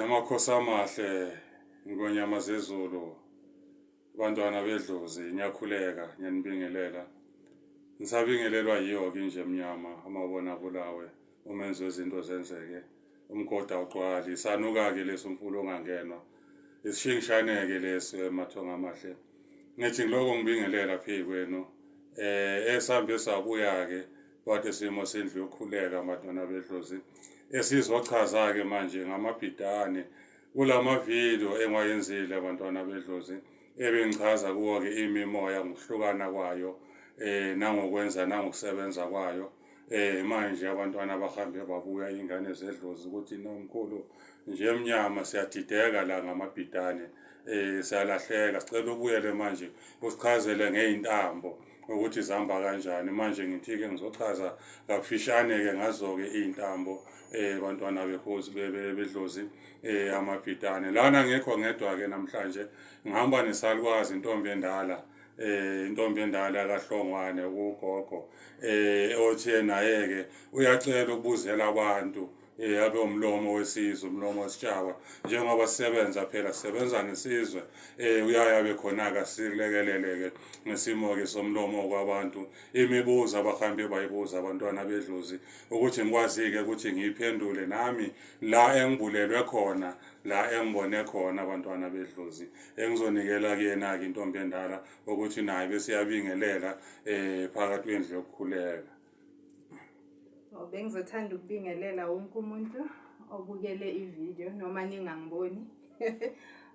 Makhosi amahle, ngonyama zezulu, bantwana bedlozi, ngiyakhuleka, ngiyanibingelela. Ngisabingelelwa yiyo-ke inje emnyama, amabona abulawe, umenzi wezinto zenzeke, umgodi awugcwali, isanuka-ke lesi umfula ongangenwa, isishingishane-ke lesi emathongo amahle. Ngithi ngiloko ngibingelela phezu kwenu. Esambe sabuya-ke Kodwa isimo sendlu yokukhuleka madona bedlozi esizochaza-ke manje ngamabhidane kulamavidiyo engiwayenzile abantwana bedlozi ebengichaza kuwo-ke imimoya ngokuhlukana kwayo eh nangokwenza nangokusebenza kwayo manje abantwana bahambe babuya ingane zedlozi ukuthi nomkhulu nje emnyama siyadideka la ngamabhidane siyalahleka, sicela ubuyele manje usichazele ngey'ntambo ukuthi zihamba kanjani. Manje ngithi-ke ngizochaza kafishane-ke ngazo-ke iy'ntambo bantwana bekhozi bedlozi amabhidane. Lana ngekho ngedwa-ke namhlanje, ngihamba nesalukwazi intombi endala intombi endala kaHlongwane ugogo othe naye-ke uyacela ukubuzela abantu abe umlomo wesizwe, umlomo wesitshaba, njengoba sisebenza phela sisebenza ngesizwe. Uyaya abe khona-ke asilekelele-ke ngesimo-ke somlomo kwabantu, imibuzo abahambe bayibuza abantwana bedlozi ukuthi ngikwazi-ke ukuthi ngiyiphendule nami la engibulelwe khona, la engibone khona abantwana bedlozi, engizonikela kuyena-ke intombi endala ukuthi naye besiyabingelela phakathi kwendlu yokukhuleka. Oh, bengizothanda ukubingelela wonke umuntu obukele ividiyo noma ningangiboni.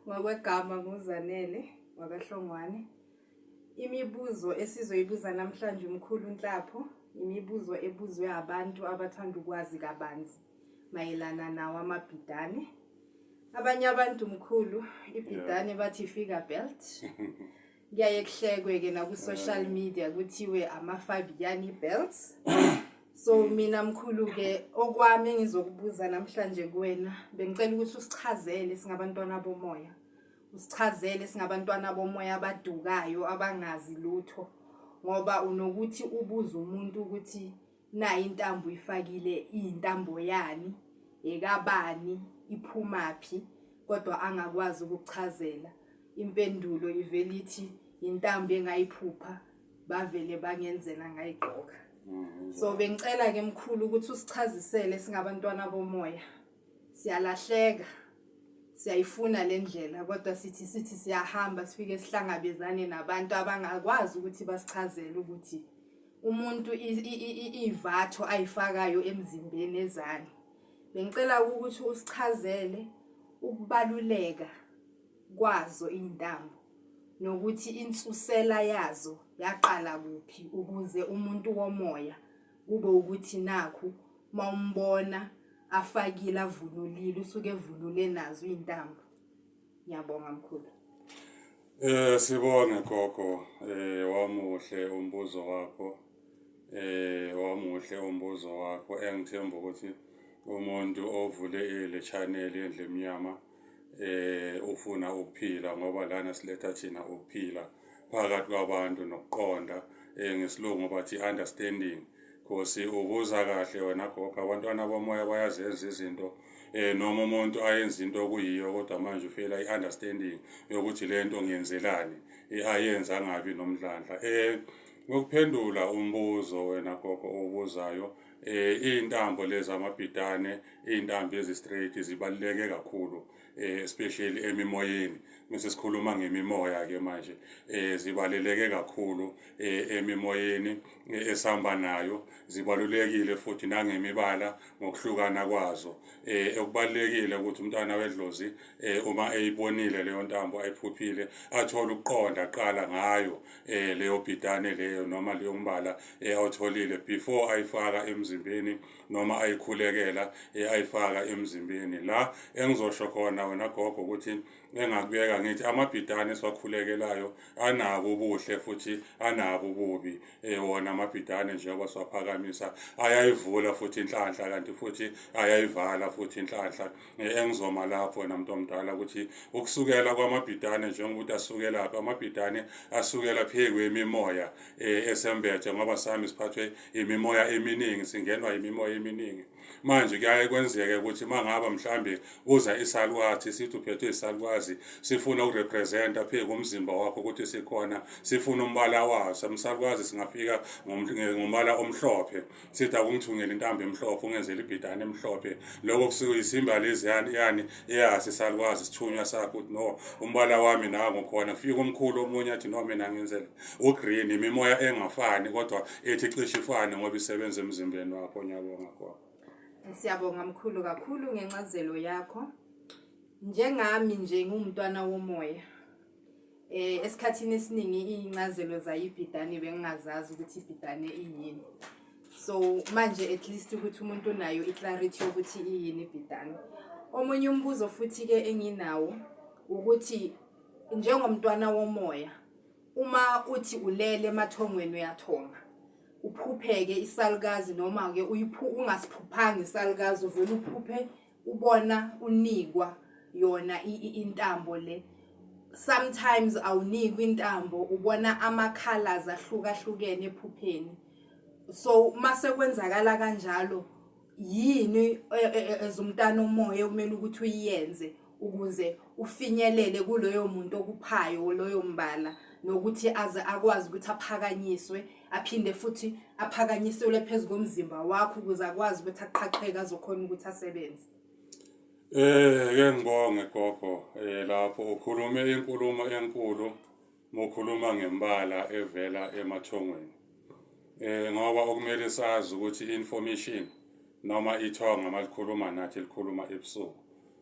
Ngokwegama nguZanele wakaHlongwane. Imibuzo esizoyibuza namhlanje umkhulu Nhlapho, imibuzo ebuzwe abantu abathanda ukwazi kabanzi mayelana nawo amabhidane. Abanye abantu mkhulu ibhidane bathi figure belt. Kuyaye kuhlekwe-ke naku-social media kuthiwe ama-Fabiani belts. So mina mkhulu-ke okwami engizokubuza namhlanje kuwena, bengicela ukuthi usichazele singabantwana bomoya. Usichazele singabantwana bomoya abadukayo abangazi lutho, ngoba unokuthi ubuze umuntu ukuthi nayi intambo uyifakile iyintambo yani, ekabani, iphumaphi, kodwa angakwazi ukukuchazela. Impendulo ivele ithi intambo engayiphupha bavele bangenzela ngayigqoka. So bengicela ke mkhulu ukuthi usichazisele singabantwana bomoya. Siyalahleka. Siyayifuna le ndlela kodwa sithi siyahamba sifike sihlangabezane nabantu abangakwazi ukuthi basichazele ukuthi umuntu ivatho ayifakayo emzimbeni ezani. Bengicela ukuthi usichazele ukubaluleka kwazo iy'ntambo nokuthi insusela yazo yaqala kuphi ukuze umuntu womoya kube ukuthi nakhu mawumbona afakile avunulile usuke evunule nazo iy'ntambo. Ngiyabonga mkhulu. Sibonge gogo, wamuhle umbuzo wakho. Wamuhle umbuzo wakho, engithemba ukuthi umuntu ovule le channel yendlu emnyama ufuna ukuphila, ngoba lana siletha thina ukuphila phakathi kwabantu nokuqonda, ngesilungu bathi understanding. Khosi ubuza kahle wena gogo, abantwana bomoya bayazenza izinto noma umuntu ayenza into okuyiyo kodwa manje ufela i-understanding yokuthi le nto ngiyenzelani, ayenza angabi nomdlandla. Ngokuphendula umbuzo wena gogo owubuzayo, iy'ntambo lezi amabhidane, iy'ntambo ezi-straight zibaluleke kakhulu especially emimoyeni. Mase sikhuluma ngemimoya-ke manje, zibaluleke kakhulu emimoyeni esihamba nayo, zibalulekile futhi nangemibala ngokuhlukana kwazo. Okubalulekile ukuthi umntwana wedlozi uma eyibonile leyo ntambo ayiphuphile athole ukuqonda kuqala ngayo leyo bhidane leyo noma leyo mbala awutholile before ayifaka emzimbeni noma ayikhulekela ayifaka emzimbeni. La engizosho khona wena gogo ukuthi engakubeka ngithi amabhidane esiwakhulekelayo anabo ubuhle futhi anabo ububi. Wona amabhidane njengoba siwaphakamisa ayayivula futhi inhlanhla, kanti futhi ayayivala futhi inhlanhla. Engizoma lapho wena muntu omdala ukuthi ukusukela kwamabhidane njengoba ukuthi asukelaphi amabhidane, asukela phezu kwemimoya esembethe, ngoba sami siphathwe imimoya eminingi, singenwa imimoya eminingi. Manje kuyaye kwenzeke ukuthi mangaba mhlambe kuza isalukwazi, sithi uphethwe isalukwazi, sifuna ukurepresenta phezu komzimba wakho ukuthi sikhona, sifuna umbala waso. Umsalukwazi singafika ngombala omhlophe, sithi akungithungele intambo emhlophe, ungenzele ibhidane emhlophe. Lokho kusuke isimba leziyani yani eyasi isalukwazi, isithunywa sakho ukuthi no, umbala wami nango khona. Kufika umkhulu omunye athi no, mina ngenzele ugreen. Imimoya engafani kodwa ethi cishe ifane ngoba isebenza emzimbeni wakho. Ngiyabonga khona. Siyabonga mkhulu kakhulu ngencazelo yakho. Njengami nje ngumntwana womoya. Esikhathini esiningi iy'ncazelo zayibhidane bengingazazi ukuthi ibhidane iyini. So manje at least ukuthi umuntu unayo i-clarity yokuthi iyini ibhidane. Omunye umbuzo futhi-ke enginawo ukuthi njengomntwana womoya, uma uthi ulele emathongweni uyathonga, uphupheke isalukazi noma-ke ungasiphuphanga isalukazi, uvele uphuphe ubona unikwa yona intambo le. Sometimes awunikwa intambo, ubona ama-colours ahlukahlukene ephupheni. So mase kwenzakala kanjalo, yini ezumntana omoya okumele ukuthi uyenze ukuze ufinyelele kuloyo muntu okuphayo loyo mbala, nokuthi aze akwazi ukuthi aphakanyiswe, aphinde futhi aphakanyiselwe phezu komzimba wakho ukuze akwazi ukuthi aqhaqheke azokhona ukuthi asebenze? Ke ngibonge gogo, lapho ukhulume inkulumo enkulu mokhuluma ngembala evela emathongweni. Ngoba okumele sazi ukuthi information noma ithonga malikhuluma nathi likhuluma ebusuku.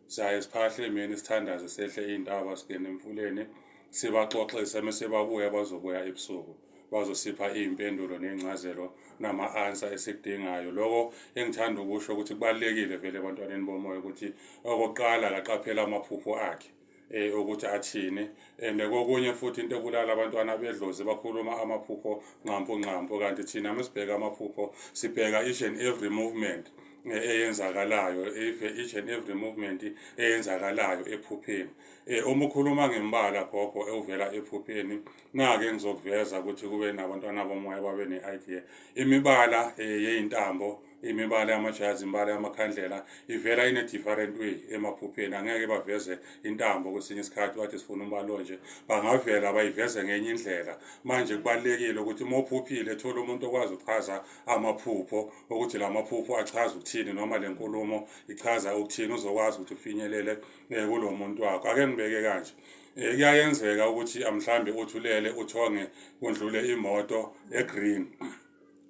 Siyaye siphahle emini, sithandaze, sehle iy'ntaba, singene emfuleni, sibaxoxise, mese babuya, bazobuya ebusuku bazosipha iy'mpendulo ney'ncazelo nama-answer esikudingayo. Loko engithanda ukusho ukuthi kubalulekile vele ebantwaneni bomoya ukuthi okokuqala akaqaphele amaphupho akhe ukuthi athini. And kokunye futhi into ebulala abantwana bedlozi, bakhuluma amaphupho nqampu nqampu, kanti thina mesibheka amaphupho sibheka each and every movement eyenzakalayo, each and every movement eyenzakalayo ephupheni. Uma ukhuluma ngembala gogo ewuvela ephupheni, nake ngizokuveza ukuthi kube nabantwana bomoya babe ne-idea. Imibala yey'ntambo, imibala yamajazi, imibala yamakhandlela ivela in a different way emaphupheni. Angeke baveze intambo kwesinye isikhathi bathi sifuna umbala onje, bangavela bayiveze ngenye indlela. Manje kubalulekile ukuthi uma uphuphile thola umuntu okwazi ukuchaza amaphupho, ukuthi la maphupho achaza ukuthini noma le nkulumo ichaza ukuthini, uzokwazi ukuthi ufinyelele kulo muntu wakho. Ake ngibeke kanje, kuyayenzeka ukuthi mhlambe uthi ulele uthonge kundlule imoto egreen.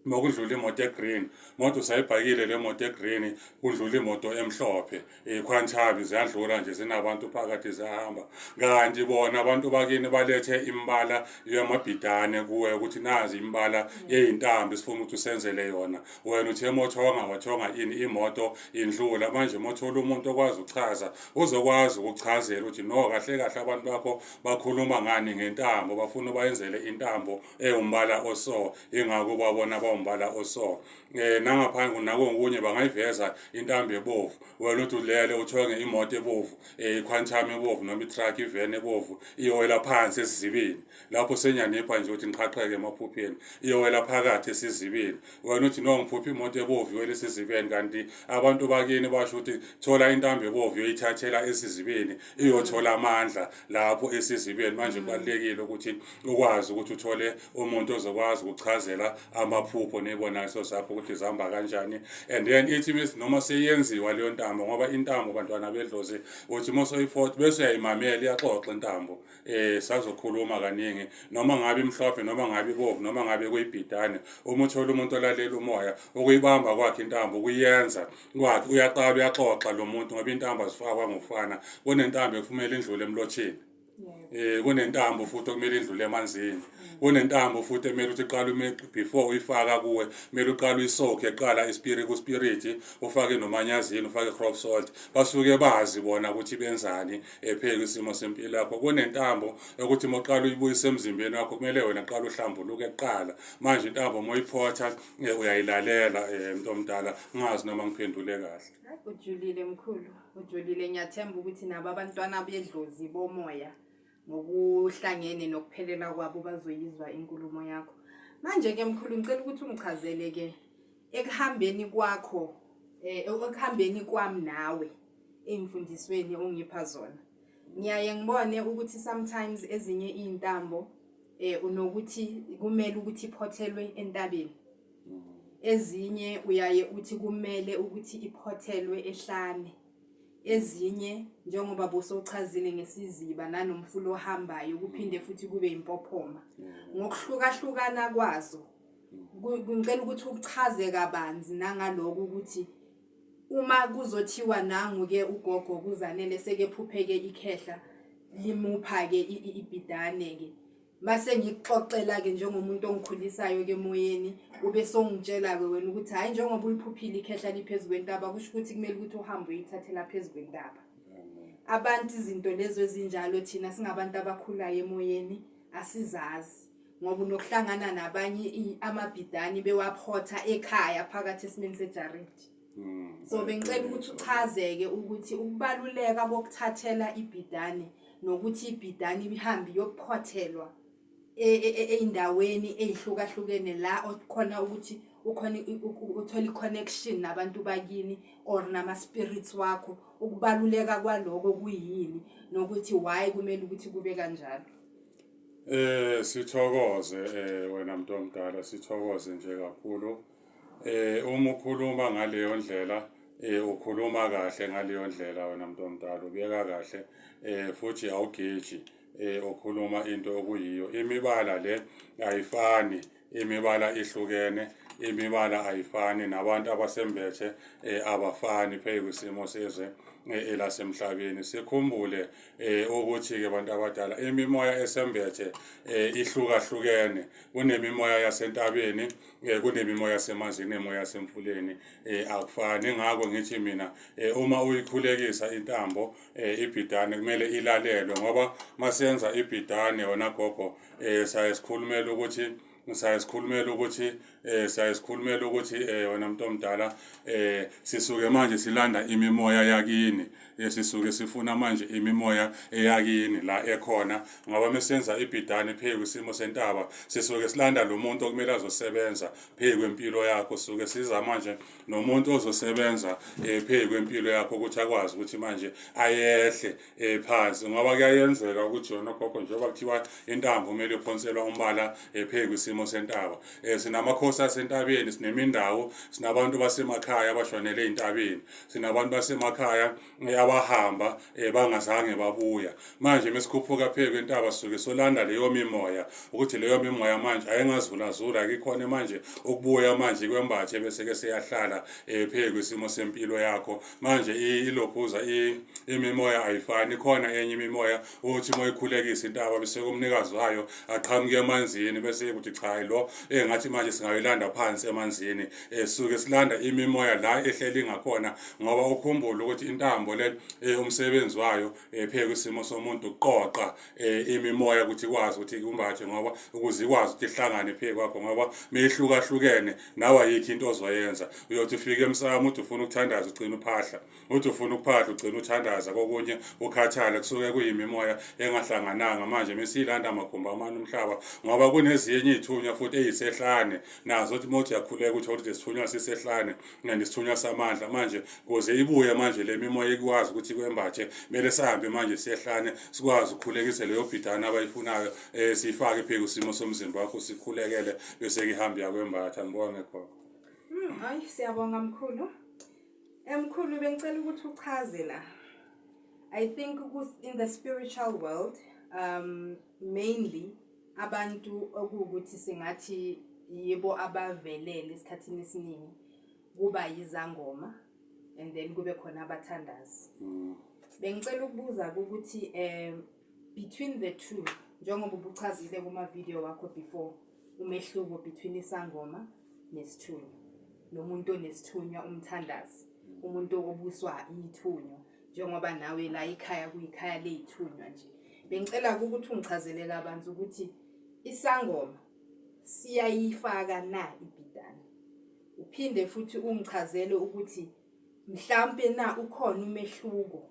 Makudlula imoto egreen, moto usayibhakile le moto egreen, kudlula imoto emhlophe, iQuantum, ziyadlula nje zinabantu phakathi, ziyahamba, kanti bona abantu bakini balethe imbala yamabhidane kuwe ukuthi nazi imbala yeyintambo sifuna ukuthi usenzele yona. Wena uthe mothonga wathonga ini, imoto indlula. Manje mothola umuntu okwazi ukuchaza, uzokwazi ukuchazela ukuthi no, kahle kahle abantu bakho bakhuluma ngani ngentambo, bafuna bayenzele intambo ewumbala oso, ingakho babona bawumbala oso. Nangaphandle nakokunye bangayiveza intambo ebovu, wena uthi ulele uthonge imoto ebovu, iQuantum ebovu noma itruck, iveni ebovu iyowela phansi esizibeni. Lapho senyanipha nje ukuthi ngiqhaqheke emaphupheni, iyowela phakathi esizibeni. Wena uthi no, ngiphupha imoto ebovu iwela esizibeni, kanti abantu bakini basho ukuthi thola intambo ebovu uyoyithathela esizibeni, iyothola amandla lapho esizibeni. Manje kubalulekile ukuthi ukwazi ukuthi uthole umuntu ozokwazi ukuchazela amaphupho ney'bonakaliso zakho ukuthi zihamba kanjani. And then ithi noma seyenziwa leyo ntambo, ngoba intambo bantwana bedlozi uthi uma usoyiphotha bese uyayimamela, iyaxoxa intambo. Sazokhuluma kaningi, noma ngabe imhlophe, noma ngabe ibovu, noma ngabe kuyibhidane, uma uthola umuntu olalela umoya, ukuyibamba kwakhe intambo, ukuyenza kwakhe, uyaqala uyaxoxa lo muntu, ngoba intambo azifakwa ngokufana. Kunentambo ekumele indlule emlotsheni, kunentambo futhi okumele indlule emanzini, kunentambo futhi emele ukuthi uqale ume before uyifaka kuwe, kumele uqale uyisoak eqala ispirit kuspirit, ufake nomanyazini, ufake crop salt. Basuke bazi bona ukuthi benzani epheka isimo sempilo yakho. Kunentambo yokuthi uma uqala uyibuyisa emzimbeni wakho, kumele wena qala uhlambuluke kuqala. Manje intambo uma uyiphotha uyayilalela. Mntu omdala, ngazi noma ngiphendule kahle. Hayi, ujulile mkhulu, ujulile. Ngiyathemba ukuthi nabo abantwana bedlozi bomoya ngokuhlangene nokuphelela kwabo bazoyizwa inkulumo yakho. Manje-ke mkhulu, ngicela ukuthi ungichazele-ke ekuhambeni kwakho. Ekuhambeni kwami nawe ey'mfundisweni ongipha zona, ngiyaye ngibone ukuthi sometimes ezinye iy'ntambo unokuthi kumele ukuthi iphothelwe entabeni, ezinye uyaye uthi kumele ukuthi iphothelwe ehlane, ezinye njengoba bosowuchazile ngesiziba nanomfula ohambayo kuphinde futhi kube impophoma ngokuhlukahlukana kwazo. Ngicela ukuthi uchaze kabanzi nangaloko ukuthi uma kuzothiwa nangu-ke ugogo kuZanele sekephupheke ikhehla limupha-ke ibhidane-ke, mase ngikuxoxela-ke njengomuntu ongikhulisayo-ke emoyeni, ube songitshela-ke wena ukuthi hhayi, njengoba uliphuphile ikhehla liphezu kwentaba, kusho ukuthi kumele ukuthi uhambe uyithathela phezu kwentaba. Abantu izinto lezo ezinjalo thina singabantu abakhulayo emoyeni asizazi, ngoba unokuhlangana nabanye amabhidani bewaphotha ekhaya phakathi esimeni sejaridi. So bengicela ukuthi uchazeke ukuthi ukubaluleka kokuthathela ibhidane nokuthi ibhidane ihambe iyophothelwa ey'ndaweni ey'hlukahlukene la okhona ukuthi ukhona uthole i-connection nabantu bakini or nama-spirits wakho, ukubaluleka kwaloko kuyini nokuthi why kumele ukuthi kube kanjalo. Sithokoze wena mntu omdala, sithokoze nje kakhulu. Uma ukhuluma ngaleyo ndlela, ukhuluma kahle ngaleyo ndlela wena mntu omdala, ubeka kahle futhi awugeji, ukhuluma into okuyiyo. Imibala le ayifani, imibala ihlukene, imibala ayifani, nabantu abasembethe abafani phezu kwesimo sezwe elasemhlabeni. Sikhumbule ukuthi-ke bantu abadala, imimoya esembethe ihlukahlukene. Kunemimoya yasentabeni, kunemimoya yasemanzini, kunemimoya yasemfuleni, akufani. Ngakho ngithi mina uma uyikhulekisa intambo, ibhidane kumele ilalelwe, ngoba masenza ibhidane wena gogo, saye sikhulumela ukuthi wena muntu omdala, sisuke manje silanda imimoya yakini, sisuke sifuna manje imimoya eyakini la ekhona, ngoba mesenza ibhidane phezu kwesimo sentaba sisuke silanda lo muntu okumele azosebenza phezu kwempilo yakho. Sisuke siza manje nomuntu ozosebenza phezu kwempilo yakho ukuthi akwazi ukuthi manje ayehle phansi, ngoba kuyayenzeka ukuthi yona gogo, njengoba kuthiwa intambo kumele iphonselwa umbala phezu kwesimo sentaba, sinamakhosi asentabeni, sinemindawo, sinabantu basemakhaya abashonele ey'ntabeni, sinabantu basemakhaya abahamba bangazange babuya. Manje mesikhuphuka phezu kwentaba sisuke solanda leyo mimoya, ukuthi leyo mimoya manje ayengazulazula akikhona manje ukubuya manje kwembathe bese ke seyahlala phezu kwesimo sempilo yakho. Manje ilokhuza imimoya ayifani. Ikhona enye imimoya uthi uma ikhulekisa intaba bese kumnikazi wayo aqhamuke emanzini, bese kuthi cha, lo engathi manje singayilanda phansi emanzini. Suke silanda imimoya la ehleli ngakhona, ngoba ukhumbule ukuthi intambo le umsebenzi wayo phezu kwesimo somuntu ukuqoqa imimoya ukuthi ikwazi ukuthi ikumbathe, ngoba ukuze ikwazi ukuthi ihlangane phezu kwakho, ngoba meyihlukahlukene nawe ayikho into ozoyenza. Uyothi ufike emsamo uthi ufuna ukuthandaza, ugcina uphahla, uthi ufuna ukuphahla, ugcina uthandaza, kokunye ukhathale. Kusuke kuyimimoya engahlangananga. Manje mesiyilanda amagumbi amane umhlaba, ngoba kunezinye iy'thunywa futhi ey'sehlane nazo, uthi uma uthi uyakhuleka uthole ukuthi isithunywa sisehlane and isithunywa samandla. Manje kuze ibuye manje le mimoya ikwazi ukuthi kwembathe, kumele sihambe manje siyehlane, sikwazi ukukhulekisa leyo bhidana abayifunayo, siyifake phezu isimo somzimba wakho, sikhulekele, bese ihambe yakwembatha. Ngibonge khona. Hayi, siyabonga mkhulu. Emkhulu, bengicela ukuthi uchaze la. I think in the spiritual world, mainly abantu okuwukuthi singathi yibo abavelele esikhathini esiningi kuba yizangoma and then kube khona abathandazi. Bengicela ukubuza ukuthi between the two, njengoba ubuchazile kuma video wakho before, umehluko between isangoma nesithunywa, nomuntu onesithunywa umthandazi, umuntu obuswa ithunywa, njengoba nawe la ikhaya kuyikhaya leyithunywa nje, bengicela ukuthi ungichazele kabanzi ukuthi isangoma siyayifaka na ibhidane, uphinde futhi ungichazele ukuthi mhlampe na ukhona umehluko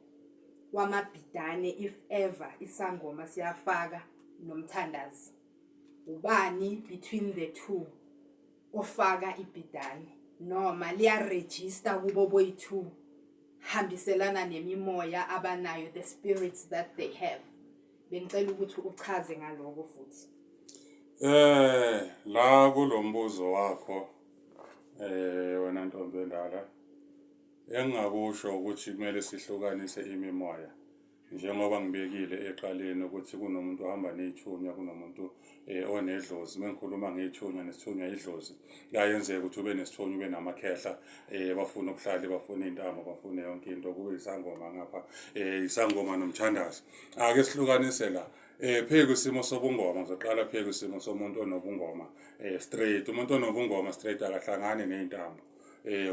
wamabhidane, if ever isangoma siyafaka nomthandazi, ubani between the two ofaka ibhidane? noma liya-register kubo boyi-two hambiselana nemimoya abanayo, the spirits that they have. Bengicela ukuthi uchaze ngaloko futhi. La kulombuzo wakho wena ntombi endala, engingakusho ukuthi kumele sihlukanise imimoya. Njengoba ngibekile eqaleni ukuthi kunomuntu ohamba ney'thunywa, kunomuntu onedlozi. Uma ngikhuluma ngey'thunywa nesithunywa idlozi, kuyayenzeka ukuthi ube nesithunywa ube namakhehla bafuna ubuhlali, bafuna iy'ntambo, bafune yonke into, kube isangoma ngapha, isangoma nomthandazo. Ake sihlukanise la. Phezu isimo sobungoma, ngizoqala phezu isimo somuntu onobungoma straight. Umuntu onobungoma straight akahlangani ney'ntambo,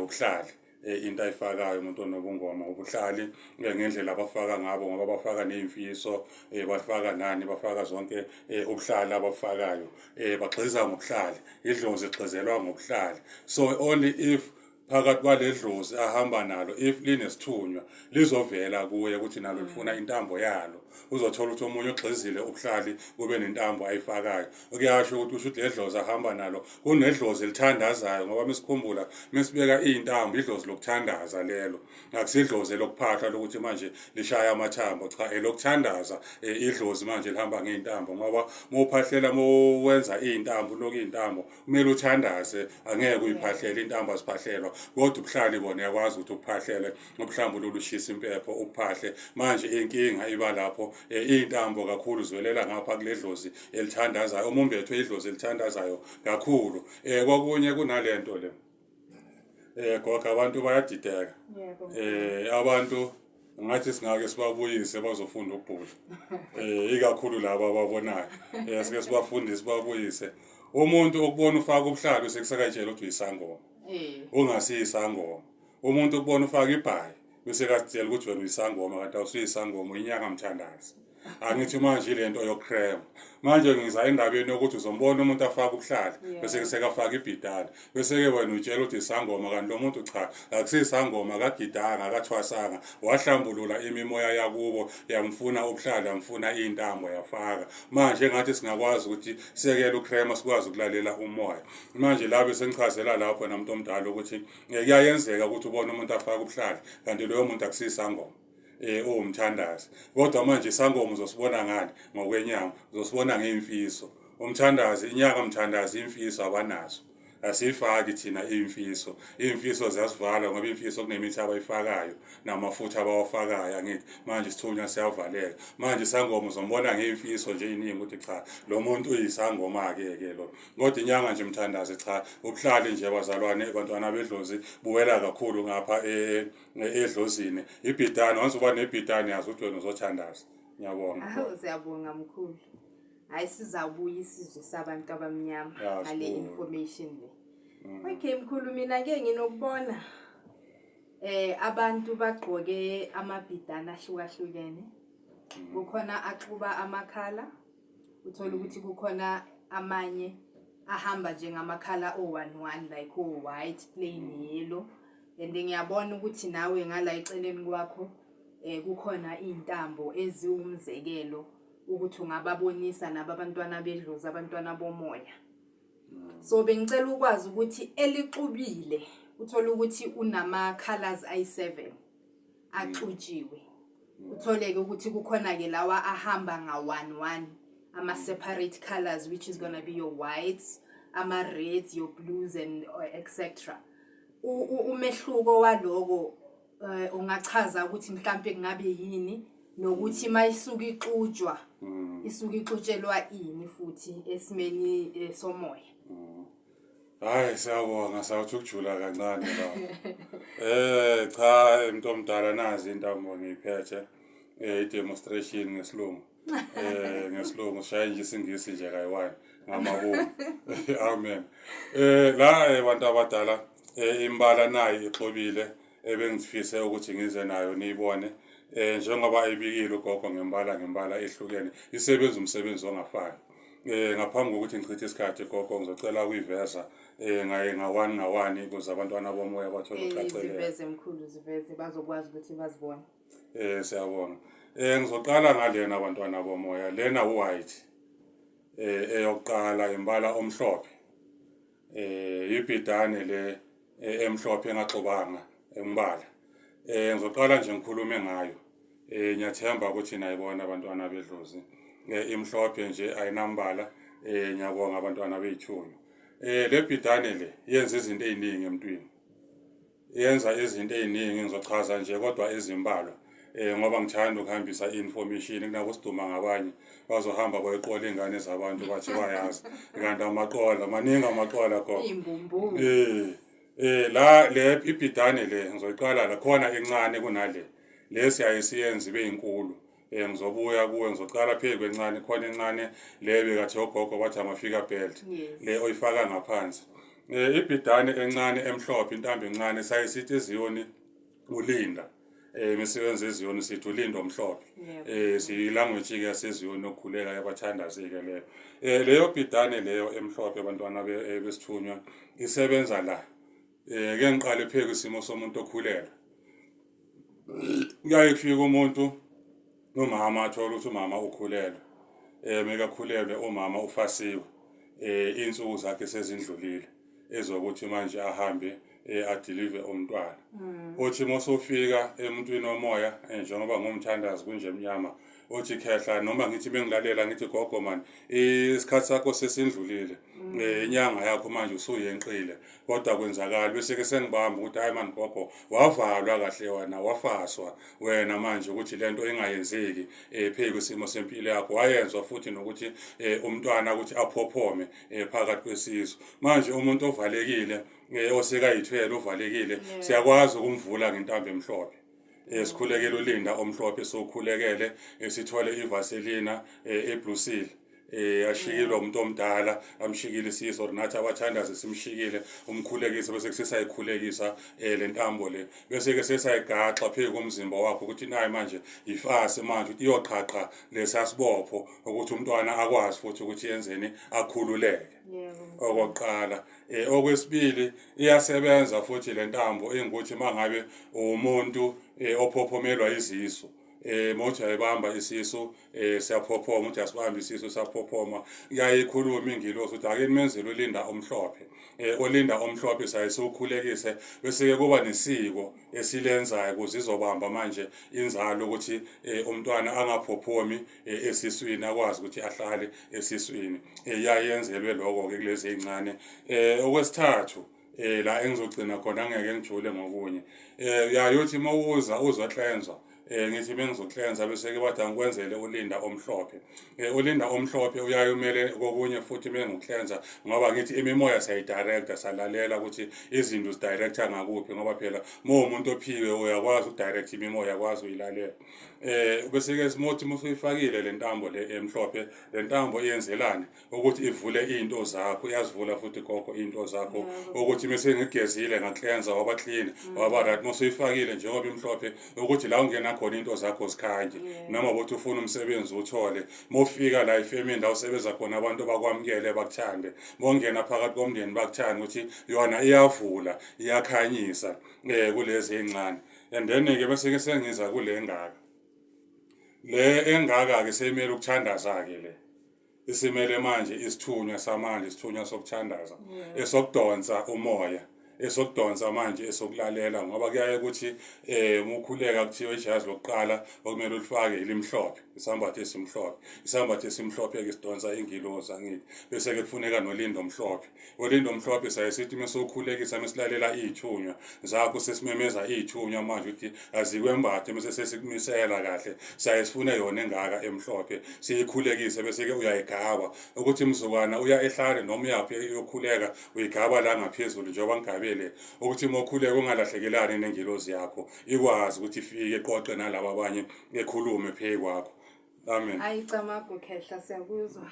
ubuhlali. Into ayifakayo umuntu onobungoma ubuhlali ngendlela abafaka ngabo, ngoba bafaka ney'mfiso, bafaka nani, bafaka zonke ubuhlali abafakayo, bagxiza ngobuhlali, idlozi igxizelwa ngobuhlali. So only if phakathi kwale dlozi ahamba nalo, if linesithunywa, lizovela kuye ukuthi nalo lifuna intambo yalo. Uzothola ukuthi omunye ugxizile ubuhlali kube nentambo ayifakayo, kuyasho ukuthi kusho ukuthi le dlozi ahamba nalo kunedlozi elithandazayo, ngoba mesikhumbula mesibeka iy'ntambo, idlozi lokuthandaza lelo, akusidlozi elokuphahla lokuthi manje lishaya amathambo, cha, elokuthandaza idlozi manje lihamba ngey'ntambo, ngoba mawuphahlela, mawenza iy'ntambo, uloku iy'ntambo, kumele uthandaze, angeke uyiphahlele intambo, aziphahlelwa. Kodwa ubuhlali bona uyakwazi ukuthi ukuphahlele ngobuhlambu lolu, ushisa impepho ukuphahle. Manje inkinga iba lapho, iy'ntambo kakhulu ziwelela ngapha kule dlozi elithandazayo, umumbethwe idlozi elithandazayo kakhulu. Kokunye kunalento le, gogo, abantu bayadideka. Abantu ngathi singake sibabuyise bazofunda ukubhula, ikakhulu laba ababonayo, sike sibafundise, sibabuyise. Umuntu okubona ufaka ubuhlalo sekusakatshela ukuthi uyisangoma, ungasiyisangoma. Umuntu ukubona ufaka ibhayi bese kasitshela ukuthi wena uyisangoma, kanti awusuyisangoma, uyinyanga mthandazi. Angithi manje lento yokukrema, manje ngiza endabeni yokuthi uzombona umuntu afaka ubuhlali bese sekafaka ibhidane, bese-ke wena utshela ukuthi isangoma, kanti lo muntu cha, akusiyisangoma, akagidanga, akathwasanga, wahlambulula imimoya yakubo, yamfuna ubuhlali, yamfuna iy'ntambo, yafaka. Manje engathi singakwazi ukuthi siyekele ukrema, sikwazi ukulalela umoya. Manje la bese ngichazela lapho namuntu omdala ukuthi kuyayenzeka ukuthi ubone umuntu afake ubuhlali, kanti loyo muntu akusiyisangoma, uwumthandazi. Kodwa manje isangoma uzosibona ngani? Ngokwenyama uzosibona ngey'mfiso. Umthandazi, inyanga mthandazi, imfiso abanazo, asiyifaki thina iy'mfiso, iy'mfiso ziyasivala, ngoba iy'mfiso kunemithi abayifakayo namafutha abawafakayo, angithi manje isithunywa siyavaleka. Manje isangoma uzombona ngey'mfiso nje ey'ningi ukuthi cha, lo muntu uyisangoma-ke ke lo. Kodwa inyanga nje mthandazi cha, ubuhlali nje bazalwane, bantwana bedlozi, buwela kakhulu ngapha edlozini. Ibhidane, once uba nebhidane yazi ukuthi wena uzothandaza. Ngiyabonga. Awu, siyabonga mkhulu. Hayi, sizabuya isizwe sabantu abamnyama ngale information le. Okay mkhulu, mina ke nginokubona abantu bagqoke amabhidana ahlukahlukene. Kukhona axuba amakhala, uthola ukuthi kukhona amanye ahamba njengamakhala o-one one, like o-white, plain yellow, and ngiyabona ukuthi nawe ngala eceleni kwakho kukhona iy'ntambo eziwumzekelo ukuthi ungababonisa nabo abantwana bedlozi, abantwana bomoya. So bengicela ukwazi ukuthi elixubile, uthola ukuthi unama-colors ayi-7 axutshiwe, utholeke ukuthi kukhona-ke lawa ahamba nga-one one, ama-separate colors, which is gonna be your whites, ama-reds, your blues and etc. Umehluko waloko ungachaza ukuthi mhlambe kungabe yini, nokuthi mayisuka ixutshwa, isuke ixutshelwa ini futhi esimeni somoya? Hayi, siyabonga, sawuthi ukujula kancane la. Cha, umuntu omdala, nazi intambo ngiyiphethe, i-demonstration ngesilungu. Ngesilungu sishaye nje isingisi nje kayi-one ngamabomu. Amen. La bantu abadala, imbala nayi ixubile ebengifise ukuthi ngize nayo niyibone. Njengoba ebikile ugogo ngembala ngembala ehlukene, isebenza umsebenzi ongafani. Ngaphambi kokuthi ngichithe isikhathi gogo, ngizocela ukuyiveza ngaye nga-one nga-one ukuze abantwana bomoya bathole ukucaceleka. Ziveze mkhulu, ziveze, bazokwazi ukuthi bazibone. Siyabonga. Ngizoqala ngalena, abantwana bomoya. Lena white. Eyokuqala imbala omhlophe. Ibhidane le. emhlophe engaxubanga umbala. Ngizoqala nje ngikhulume ngayo. Ngiyathemba ukuthi nayibona abantwana bedlozi. Imhlophe nje ayinambala. Ngiyabonga abantwana beyithunywa. Le bhidane le yenza izinto eziningi emntwini. Yenza izinto eziningi ngizochaza nje kodwa ezimbalwa. Ngoba ngithanda ukuhambisa information kunakusiduma ngabanye bazohamba bayoqola ingane zabantu bathi bayazi kanti amaqola maningi amaqola gogo. Imbumbulu. La le ibhidane le ngizoyiqala la khona encane kunale. Le siyaye siyenze ibe inkulu. Ngizobuya kuwe ngizoqala phezu kwencane khona encane le bekathi ogogo bathi amafika belt le oyifaka ngaphansi. Ibhidane encane emhlophe intambo encane saye sithi eziyoni ulinda. Imisebenzi eziyoni sithi ulinda omhlophe. Siyilanguage ke yaseziyoni okukhuleka yabathandazi ke leyo. Leyo bhidane leyo emhlophe abantwana besithunywa isebenza la. Ke ngiqale phezu isimo somuntu okhulelwe. Kuyaye kufike umuntu umama athola ukuthi umama ukhulelwe. Mekakhulelwe umama ufasiwe. Insuku zakhe sezindlulile ezokuthi manje ahambe adelive umntwana. Uthi mosufika emuntwini womoya njengoba ngumthandazi kunje emnyama uthi khehla noma ngithi bengilalela ngithi gogo man isikhathi sakho sesindlulile. Inyanga yakho manje usuyenqile kodwa kwenzakala bese ke sengibamba ukuthi hayi man gogo wavalwa kahle wena wafaswa wena manje ukuthi lento ingayenzeki phezu kwesimo sempilo yakho wayenzwa futhi nokuthi umntwana ukuthi aphophome phakathi kwesisu. Manje umuntu ovalekile osekayithwele uvalekile siyakwazi ukumvula ngentambo emhlophe. Sikhulekele ulinda omhlophe sokhulekele sithole ivaselina eblue seal. Ashikilwe umuntu omdala amshikile isisu or nathi abathandazi simshikile umkhulekise bese kusesayikhulekisa le ntambo le bese ke sesayigaxa phezu komzimba wakho ukuthi nayi manje ifase manje ukuthi iyoqhaqha lesasibopho ukuthi umntwana akwazi futhi ukuthi yenzeni akhululeke. Okokuqala. Okwesibili iyasebenza futhi le ntambo engukuthi mangabe umuntu ophophomelwa izisu mothi ayibamba isisu siyaphophoma uthi asibamba isisu siyaphophoma iyayikhuluma ingilosi ukuthi ake nimenzele ulinda omhlophe. Olinda omhlophe sayisiwukhulekise bese ke kuba nesiko esilenzayo ukuze izobamba manje inzalo ukuthi umntwana angaphophomi esiswini akwazi ukuthi ahlale esiswini. Iyayenzelwe lokho ke kulezi ezincane. Okwesithathu la engizogcina khona ngeke ngijule ngokunye. Uyayothi mawuza uzohlenzwa ngithi bengizoklenza bese ke bathi angikwenzele ulinda omhlophe. Ulinda omhlophe uyayumele kokunye futhi bengiklenza ngoba ngithi imimoya siyayidirector salalela ukuthi izinto zidirector ngakuphi ngoba phela uma umuntu ophiwe uyakwazi ukudirect imimoya uyakwazi uyilalela. Bese ke simothi musuyifakile le ntambo le emhlophe le ntambo iyenzelani ukuthi ivule into zakho iyazivula futhi gogo into zakho ukuthi mase ngigezile ngaklenza waba clean waba right musuyifakile njengoba imhlophe ukuthi la ungena khona into zakho zikhanye noma ukuthi ufuna umsebenzi uthole mofika la efemini la usebenza khona abantu bakwamukele bakuthande mongena phakathi komndeni bakuthande ukuthi yona iyavula iyakhanyisa kulezi ezincane. And then ke bese ke sengiza kule ngaka le engaka ke seyimele ukuthandaza ke le isimele manje isithunywa samanje isithunywa sokuthandaza esokudonsa umoya esokudonsa manje esokulalela ngoba kuyaye ukuthi umukhuleka kuthiwe ijazi lokuqala okumele ulifake elimhlophe isambatho esimhlophe isambatho esimhlophe ke sidonsa ingilozi angithi bese ke kufuneka nolindo omhlophe olindo omhlophe saye sithi mesokhulekisa mesilalela izithunywa zakho sesimemeza izithunywa manje ukuthi azikwembathe mase sesikumisela kahle saye sifune yona engaka emhlophe siyikhulekise bese ke uyayigaba ukuthi mzukwana uya ehlale noma uyaphi uyokhuleka uyigaba la ngaphezulu njengoba ngigabele ukuthi mokhuleka ungalahlekelani nengilozi yakho ikwazi ukuthi ifike iqoqe nalabo abanye ekhulume phezu kwakho. Amen. Ayi camagu khehla siyakuzwa.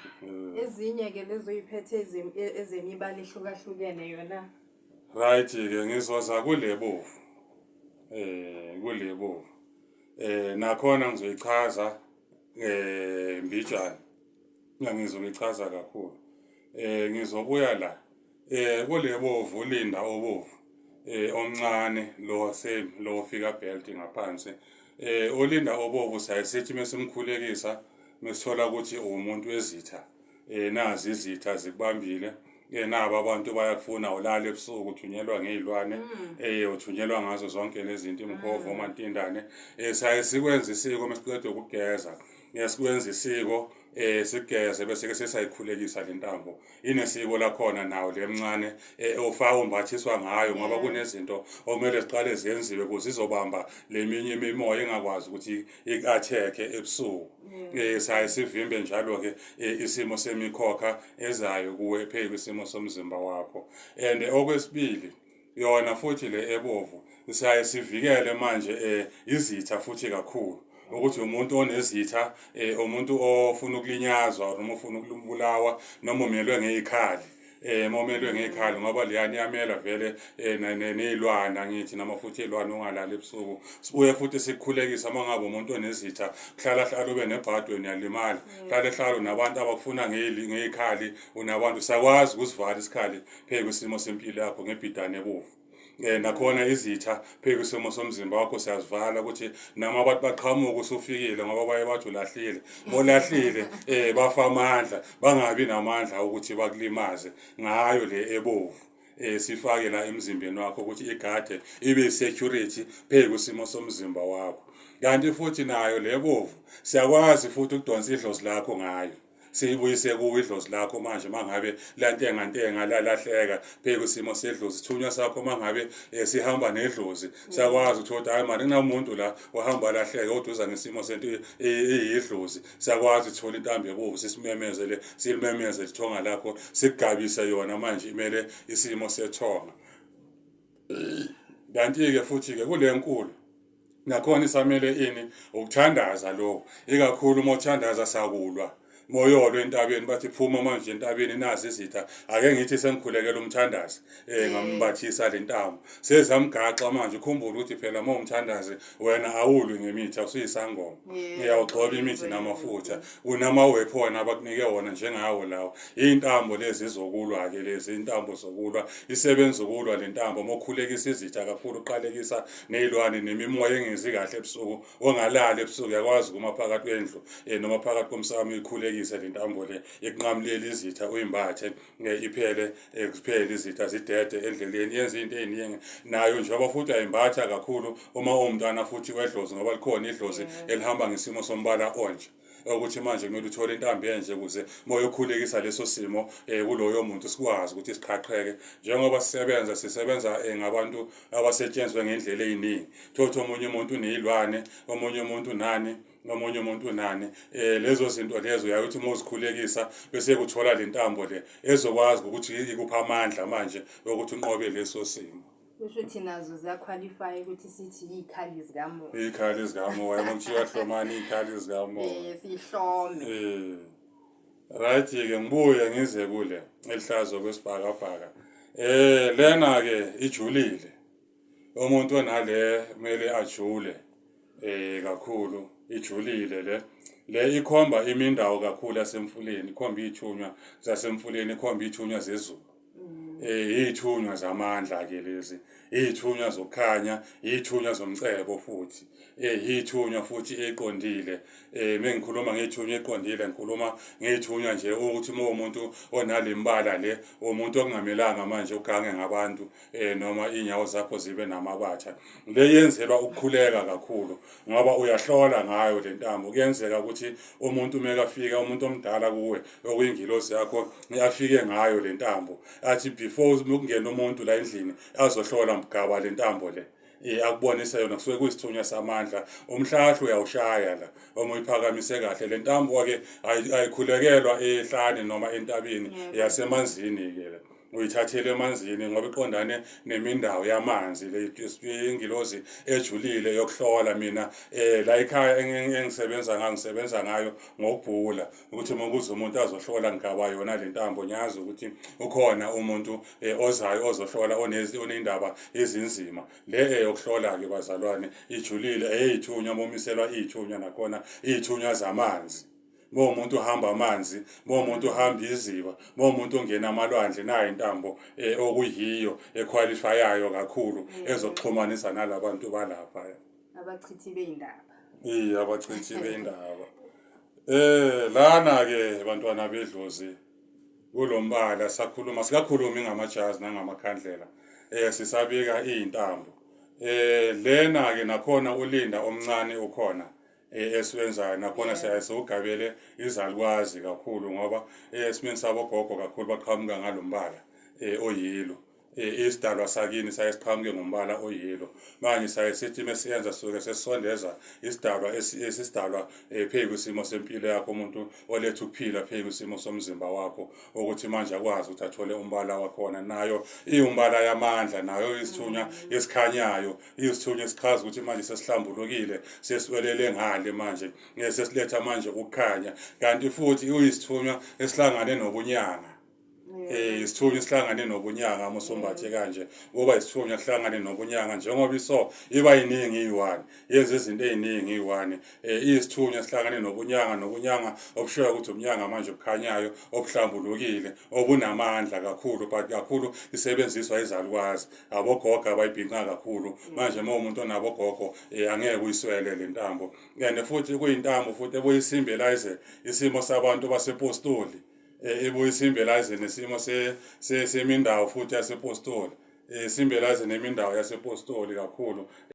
Ezinye ke lezo uyiphethe ezemibala ehlukahlukene yona. Right ke ngizoza kule bovu. Kule bovu. Nakhona ngizoyichaza mbijana. Ngizoyichaza kakhulu. Ngizobuya la. Kule bovu ulinda obovu. Omncane lo same lo fika belt ngaphansi. Olinda obovu sayisithi mesimkhulekisa mesithola ukuthi umuntu wezitha. Nazi izitha zikubambile. Nabo abantu bayakufuna ulala ebusuku uthunyelwa ngey'lwane uthunyelwa ngazo zonke lezi zinto imkhovu omantindane. Siyaye sikwenze isiko uma siqeda ukugeza, sikwenza isiko sigeze bese ke sesiyayikhulekisa le ntambo. Inesiko lakhona nawo le mncane ofaka umbathiswa ngayo ngoba kunezinto okumele ziqale zenziwe ukuze izobamba le minye imimoya engakwazi ukuthi iku-attack-e ebusuku. Saye sivimbe njalo-ke isimo semikhokha ezayo kuwe phezu kwisimo somzimba wakho. And okwesibili yona futhi le ebovu siyaye sivikele manje izitha futhi kakhulu ukuthi umuntu onezitha umuntu ofuna ukulinyazwa noma ofuna ukubulawa noma umelwe ngezikhali momelwe ngekhali ngoba leyani iyamela vele ney'lwane angithi noma futhi iy'lwane ungalali ebusuku. Sibuye futhi sikukhulekise uma ngabe umuntu onezitha, kuhlala hlala ube nebhadi wena uyalimala, hlale hlala unabantu abakufuna ngey'khali, unabantu siyakwazi ukusivala isikhali phezu kwesimo sempilo yakho ngebhidane ebovu. Nakhona izitha phezu kwesimo somzimba wakho siyazivala ukuthi noma abantu baqhamuka usufikile ngoba baye bathi ulahlile, bolahlile bafa amandla bangabi namandla ukuthi bakulimaze ngayo le ebovu. Sifake la emzimbeni wakho ukuthi igade ibe security phezu kwesimo somzimba wakho. Kanti futhi nayo le bovu siyakwazi futhi ukudonsa idlozi lakho ngayo, siyibuyise kuwe idlozi lakho manje mangabe lantengantenga lalahleka phezu kwesimo sedlozi. Isithunywa sakho mangabe sihamba nedlozi siyakwazi ukuthi kodwa hayi mani kunamuntu la ohamba alahleke kodwa uza ngesimo sento eyidlozi, siyakwazi ukuthola intambo ebovu sisimemezele, silimemeze ithonga lakho sikugabise yona manje imele isimo sethonga. Kanti-ke futhi-ke kule nkulu nakhona isamele ini ukuthandaza lokho, ikakhulu uma uthandaza sakulwa moyolo entabeni bathi phuma manje entabeni nazi izitha. Ake ngithi sengikhulekela umthandazi ngambathisa le ntambo sezamgaxa manje. Ukhumbule ukuthi phela uma umthandazi wena awulwi ngemithi, awusuyisangoma, uyawugxoba imithi namafutha, unama-weapon abakunike wona njengawo lawo. Iy'ntambo lezi zokulwa-ke lezi iy'ntambo zokulwa, isebenza ukulwa le ntambo uma ukhulekisa izitha kakhulu, uqalekisa ney'lwane nemimoya engezi kahle ebusuku, ongalali ebusuku uyakwazi ukuma phakathi kwendlu noma phakathi komsamo uyikhulekise le ntambo le ikunqamulele izitha, uyimbathe iphele kuphele izitha zidede endleleni. Yenza into ey'ningi nayo njengoba futhi ayimbatha kakhulu uma uwumntwana futhi wedlozi, ngoba likhona idlozi elihamba ngesimo sombala onje ukuthi manje kumele uthole intambo enje ukuze moya okhulekisa leso simo kuloyo muntu sikwazi ukuthi siqhaqheke. Njengoba sisebenza sisebenza ngabantu abasetshenziswa ngendlela ey'ningi, thothi omunye umuntu uney'lwane, omunye umuntu nani, omunye umuntu unani, lezo zinto lezo uyaye uthi uma uzikhulekisa bese kuthola le ntambo le ezokwazi ukuthi ikupha amandla manje yokuthi unqobe leso simo. Kusho ukuthi nazo ziyakhwalifaya ukuthi sithi iy'khali zikamoya. Iy'khali zikamoya, uma kuthiwa hlomani iy'khali zikamoya. Sihlome. Right-ke ngibuye ngize kule elihlaza okwesibhakabhaka. Lena-ke ijulile. Umuntu onale kumele ajule kakhulu, ijulile le. Le ikhomba imindawo kakhulu yasemfuleni, ikhomba iy'thunywa zasemfuleni, ikhomba iy'thunywa zezulu. Iy'thunywa zamandla-ke lezi, iy'thunywa zokukhanya, iy'thunywa zomcebo futhi, iy'thunywa futhi ey'qondile. Mengikhuluma ngey'thunywa ey'qondile, ngikhuluma ngey'thunywa nje ukuthi uma uwumuntu onale mibala le, umuntu okungamelanga manje ugange ngabantu noma iy'nyawo zakho zibe namabatha. Le yenzelwa ukukhuleka kakhulu ngoba uyahlola ngayo le ntambo. Kuyenzeka ukuthi umuntu mekafika, umuntu omdala kuwe okuyingilosi yakho afike ngayo le ntambo, athi before ukungena umuntu la endlini azohlola mgaba le ntambo le akubonise yona, kusuke kuyisithunywa samandla. Umhlahlo uyawushaya la uma uyiphakamise kahle le ntambo-ke, ayikhulekelwa ehlane noma entabeni, yasemanzini-ke le uyithathele emanzini ngoba iqondane nemindawo yamanzi le ingilozi ejulile yokuhlola. Mina la ekhaya engisebenza ngayo, ngisebenza ngayo ngokubhula ukuthi uma kuze umuntu azohlola ngigaba yona le ntambo, ngiyazi ukuthi ukhona umuntu ozayo ozohlola oney'ndaba ezinzima. Le eyokuhlola-ke bazalwane ijulile, eyey'thunywa momiselwa iy'thunywa, nakhona iy'thunywa zamanzi. Uma umuntu uhamba amanzi, uma umuntu uhamba iziba, uma umuntu ongena amalwandle, nayo intambo okuyiyo ekhwalifayayo kakhulu ezokuxhumanisa nalabantu balapha. Abachithi bey'ndaba. Iye, abachithi bey'ndaba. Lana-ke bantwana bedlozi. Kulombala sakhuluma sikakhulumi ngamajazi nangamakhandlela sisabika izintambo. Lena ke nakhona ulinda omncane ukhona esiwenzayo nakhona siyaye siwugabele izalukwazi kakhulu ngoba esimeni sabogogo kakhulu baqhamuka ngalombala oyilo. Isidalwa sakini saye siqhamuke ngombala oyilo. Manje saye sithi mesiyenza suke sesisondeza isidalwa esisidalwa phezu kwesimo sempilo yakho, umuntu oletha ukuphila phezu kwesimo somzimba wakho, ukuthi manje akwazi ukuthi athole umbala wakhona. Nayo iwumbala yamandla, nayo isithunywa esikhanyayo, isithunywa esichaza ukuthi manje sesihlambulukile, sesiwelele ngale manje, sesiletha manje ukukhanya. Kanti futhi uyisithunywa esihlangane nobunyanga. Isithunywa sihlangane nobunyanga uma usumbathe kanje, kuba isithunywa sihlangane nobunyanga njengoba iso iba yiningi iyi-one, yenza izinto ey'ningi iyi-one. Isithunywa sihlangane nobunyanga, nobunyanga obushoyo ukuthi ubunyanga manje obukhanyayo, obuhlambulukile, obunamandla kakhulu, but kakhulu isebenziswa izalukwazi, abogogo abayibhinca kakhulu. Manje uma umuntu onabogogo angeke uyiswele le ntambo, and futhi kuyintambo futhi ebuye isimbelize isimo sabantu basepostoli, ibuye isimbelize nesimo semindawo futhi yasepostoli, isimbelize nemindawo yasepostoli kakhulu.